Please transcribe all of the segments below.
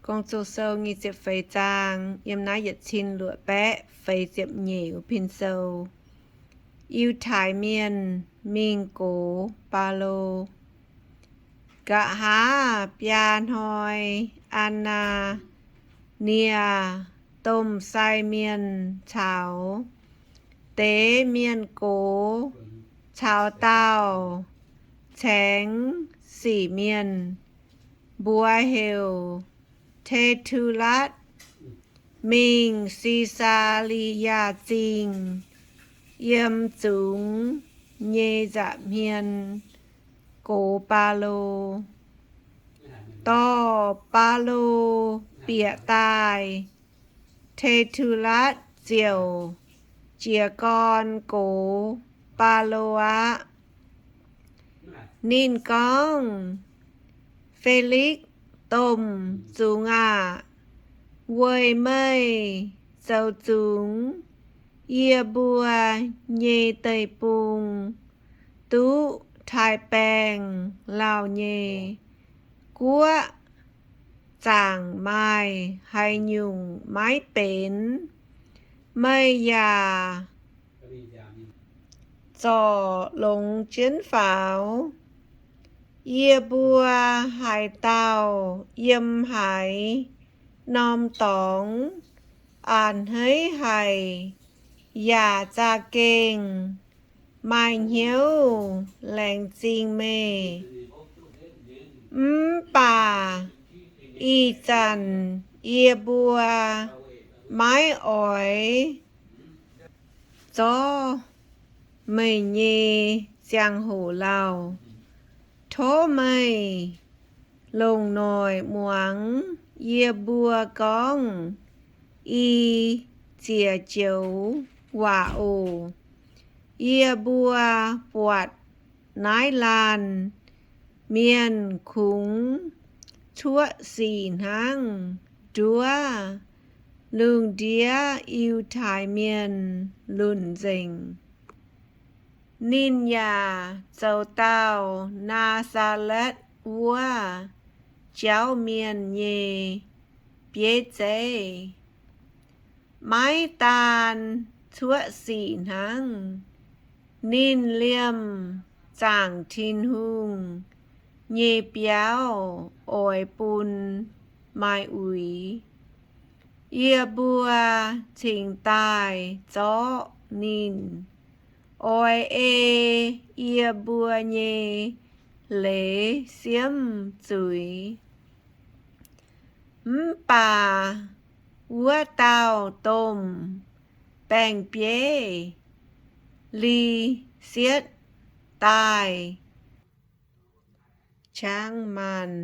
Gong-Zoh sou nyic ziepc feix zaang, yiem naaiv yietc cin luoqc baeqv feix ziepc nyeic wuov pin sou. Yiutai Mienh mingh gox Baulo. Nqa'haav biaa hnoi, Aa^naa^nie domh sai mienh caux deix mienh gox caux dauh caengx sic mienh, mbuox heuc Te^tu^latv, mingh Si^saa^li^yaa Zingh, yiem zungx nyei nza'hmien gox Baulo. Dorh Baulo bieqc daaih, Te^tu^latv ziouc jiez gorn gox Baulo aqv. Ninh gorngv, Fe^likv Domh Zungx aah! Weic meih zoux zungx yie mbuo nyei deic-bung duqv taaix-baengh lauh nyei guoqv zaangc maaih haaix nyungc maiv benx, meih yaac zorc longx jienv faaux? Yie mbuo haaix dauh yiem haaix norm dorngx a'hneiv haic yaac za'gengh maaih hnyouv laengz zingh meih. Mv baac ih zanc yie mbuo maiv oix zorqv meih nyei ziangh hoc lauh. Tov meih longc noic muangx yie mbuo gorngv i ziex joux waac oc. Yie mbuo buatc naaiv laanh mienh kungx cuoqv sic hnangv nduov lungh ndiev Yiutai Mienh lunc nzengc. Ninh yaac zoux dauh Naa^saa^letv wuov jauv mienh nyei bieiv zeiv. Maiv daan cuoqv sic hnangv, ninh liemh zaangc Tin-Hungh nyei biauv oix bun maaih uix. Yie mbuo cingx daaih zorqv ninh oix ei yie mbuo nyei leiz siemv zuiz. Mv baac wuov dauh domh baeng-bieiv Lisietv daaih caangv maanh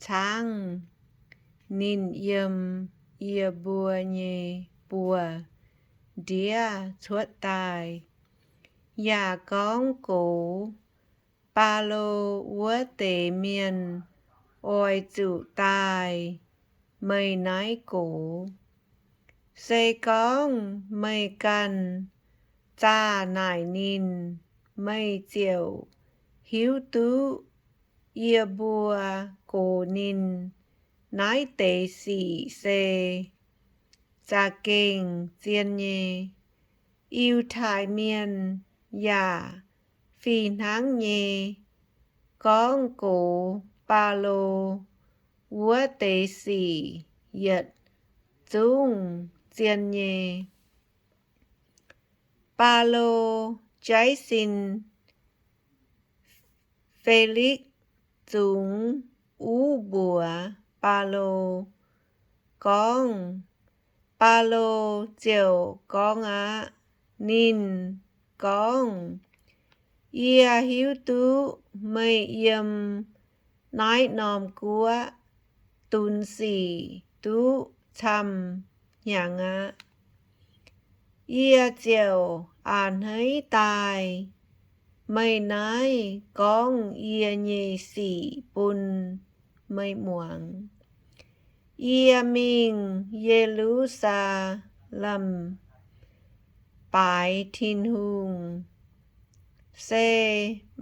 caangv ninh yiem yie mbuo nyei buoz ndiev cuotv daaih, yaac gorngv gox Baulo wuov deix mienh oix zuqc daaih meih naaiv gox. Se gorngv meih ganh zaah naaic ninh, meih ziouc hiuv duqv yie mbuo gox ninh naaiv deix sic se za'gengh zien nyei. Yiutai Mienh yaac fih hnangv nyei gorngv gox Baulo wuov deix sic yietc zungv zien nyei. Baulo jaiv sin Fe^likv zungx uv mbuox Baulo gorngv, Baulo ziouc gorngv aqv. Ninh gorngv, Yie hiuv duqv meih yiem naaiv norm guoqv dunx sic duqv camv hnyangx aqv. Yie ziouc a'hneiv daaih meih naaiv gorngv yie nyei sic bun meih muangx. Yie mingh Ye^lu^saa^lem baaix Tin-Hungh se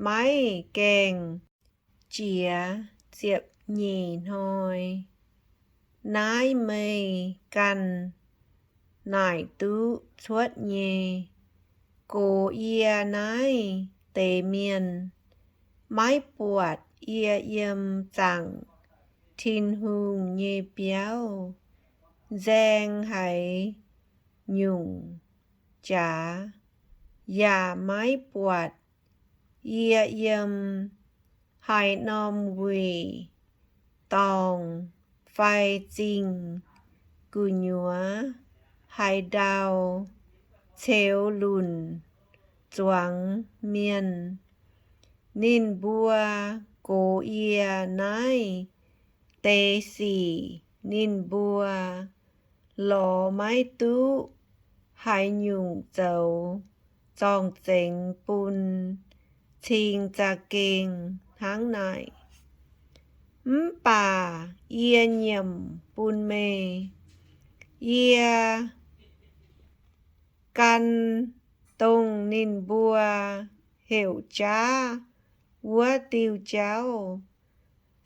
maiv gaengh jiex ziepc nyeic hnoi. naaiv meih ganh naaic duqv cuotv nyei. Gox yie naaiv deix mienh maiv buatc yie yiem zaangc Tin-Hungh nyei biauv nzaeng haaix nyungc jaax, yaac maiv buatc yie yiem haaix norm wuic dorngh fai zingh gu'nyuoz haaix ndau ceux lunc zuangx mienh. Ninh mbuo gox yie naaiv deix sic, ninh mbuo lorz maiv duqv haaix nyungc zoux zorng-zengx bun cing za'gengh hnangv naaic. Mv baac yie nyiemc bun meih, yie gan dongh ninh mbuo heuc jaav wuov diuh jauv,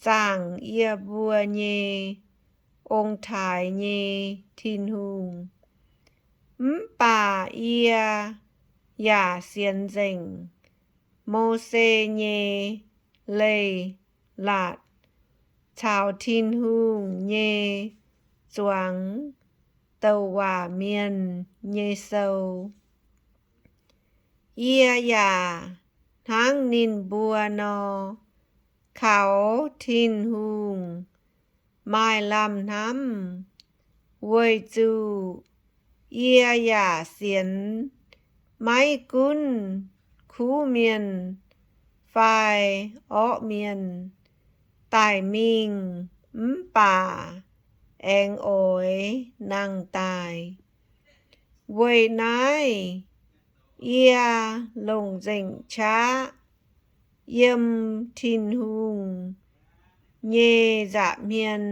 zaangc yie mbuo nyei ong-taaix nyei Tin-Hungh. Mv baac yie yaac sienx nzengc Mose nyei leiz-latc caux Tin-Hungh nyei zuangx douc waac mienh nyei sou. Yie yaac hnangv ninh mbuo nor kaux Tin-Hungh maaih lamh hnamv, weic zuqc yie yaac sienx maiv gunv kuv mienh fai orqv mienh daic mingh mv baac aengx oix nangh daaih. Weic naaiv yie longc nzengc qaqv yiem Tin-Hungh nyei nza'hmien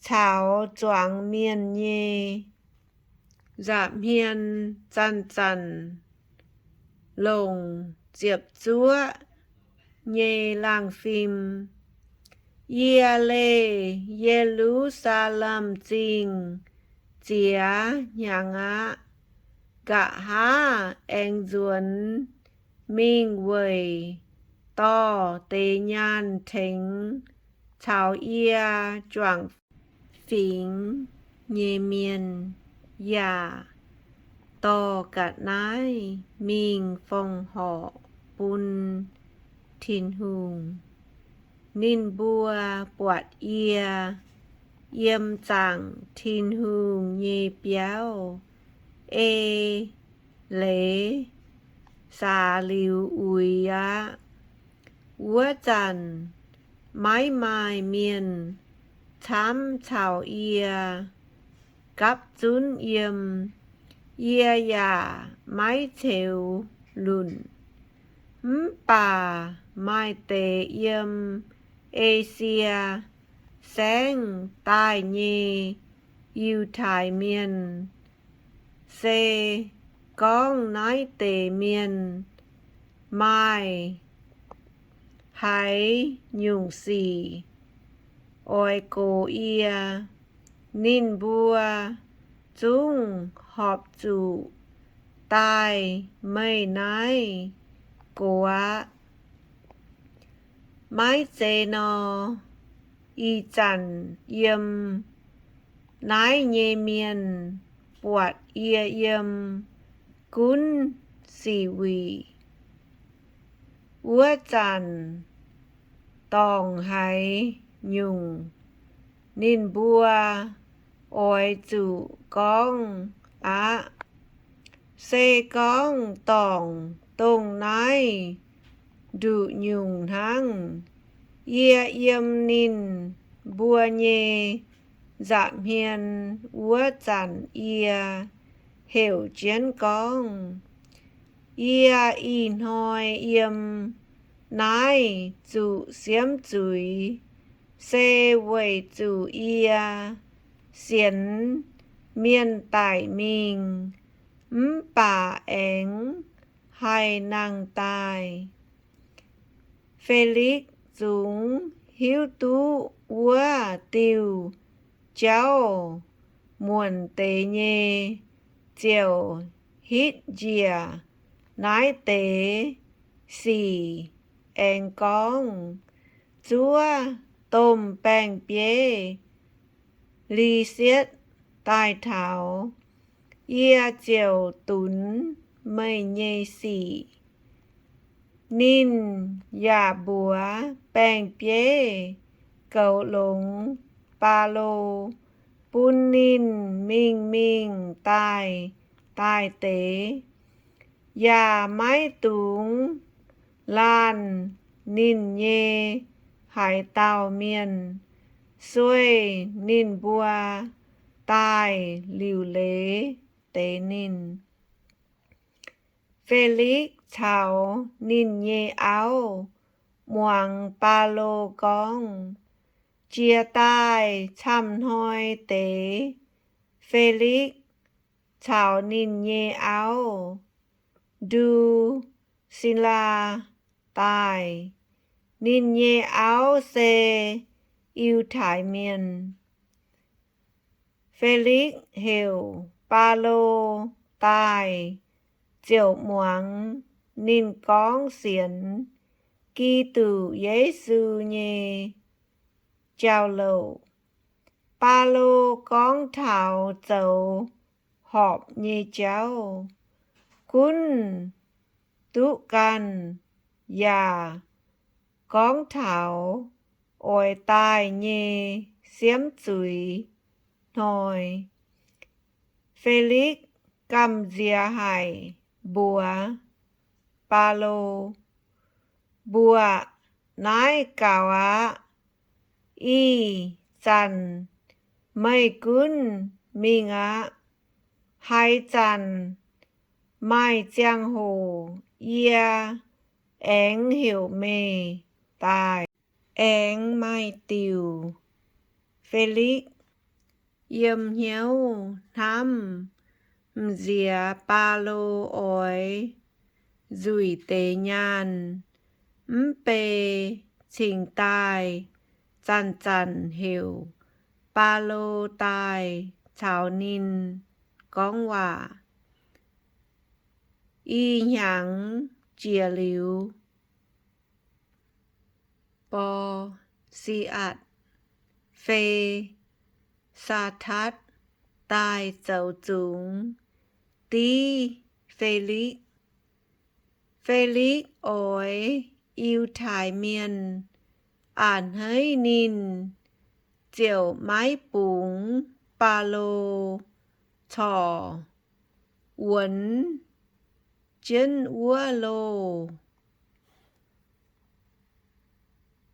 caux zuangx mienh nyei nza'hmien zanc-zanc longc ziepc zuoqv nyei laangh fim. Yie leih Ye^lu^saa^lem Zingh ziex hnyangx aqv. Nqa'haav aengx nzuonx mingh weic dorh deix nyaanh tengx caux yie juangc fingx nyei mienh, yaac dorh ga'naaiv mingh fongc horc bun Tin-Hungh. Ninh mbuo buatc yie yiem zaangc Tin-Hungh nyei biauv ei leiz saax liuz uix aqv. Wuov zanc maiv maaih mienh camv caux yie gapv zunv yiem, yie yaac maiv ceux lunc. Mv baac maaih deix yiem Esie Saengv daaih nyei Yiutai Mienh se gorngv naaiv deix mienh maaih haaix nyungc sic oix gox yie, ninh mbuo zungv horpc zuqc daaih meih naaiv gox aqv. Maiv zeiz nor, ih zanc yiem naaiv nyei mienh buatc yie yiem gunv sic wuic. Wuov zanc dorngc haaix nyungc, ninh mbuo oix zuqc gorngv aqv. Se gorngv dorngc dongh naaiv nduqc nyungc hnangv, yie yiem ninh mbuo nyei nza'hmien wuov zanc yie heuc jienv gorngv, yie ih hnoi yiem naaiv zuqc siemv zuiz, se weic zuqc yie sienx mienh daic mingh mv baac aengx haih nangh daaih. Fe^likv zungx hiuv duqv wuov diuh jauv muonc deix nyei ziouc hitv njiec naaiv deix sic aengx gorngv, Zuov domh baeng-bieiv Lisietv daaih taux. Yie ziouc dunx meih nyei sic. Ninh yaac mbuox baeng-bieiv goux longx Baulo, bun ninh mingh mingh daaih daaih deix, yaac maiv dungx laanh ninh nyei haaix dauh mienh sueih ninh mbuo daaih liuc leiz deix ninh. Felix caux ninh nyei auv muangx Baulo gorngv. Jiex daaih camv-hnoi deix, Felix caux ninh nyei auv, Ndu^si^laa, daaih. Ninh nyei auv se Yiutai Mienh. Felix heuc Baulo daaih ziouc muangx ninh gorngv sienx Giduc Yesu nyei jauv-louc. Baulo gorngv taux zoux horpc nyei jauv gunv duqv ganh, yaac gorngv taux oix daaih nyei siemv zuiz hnoi. Felix gamh nziex haic mbuox Baulo, Mbuoqc naaiv gaux aqv. Ih zanc meih gunv mingh aqv. Haaix zanc maaih ziangh hoc yie aengx heuc meih daaih. Aengx maaih diuc, Felix yiem hnyouv hnamv m'nziex Baulo oix nzuih deix nyaanh, mv bei cingx daaih zanc-zanc heuc Baulo daaih caux ninh gorngv waac. Ih hnyangx jiex liuz, Bor^si^atc, Fe^saa^tatv daaih zoux zungx div Felix. Felix oix Yiutai Mienh a'hneiv ninh ziouc maiv bungx Baulo corc wuonx jienv wuov loh.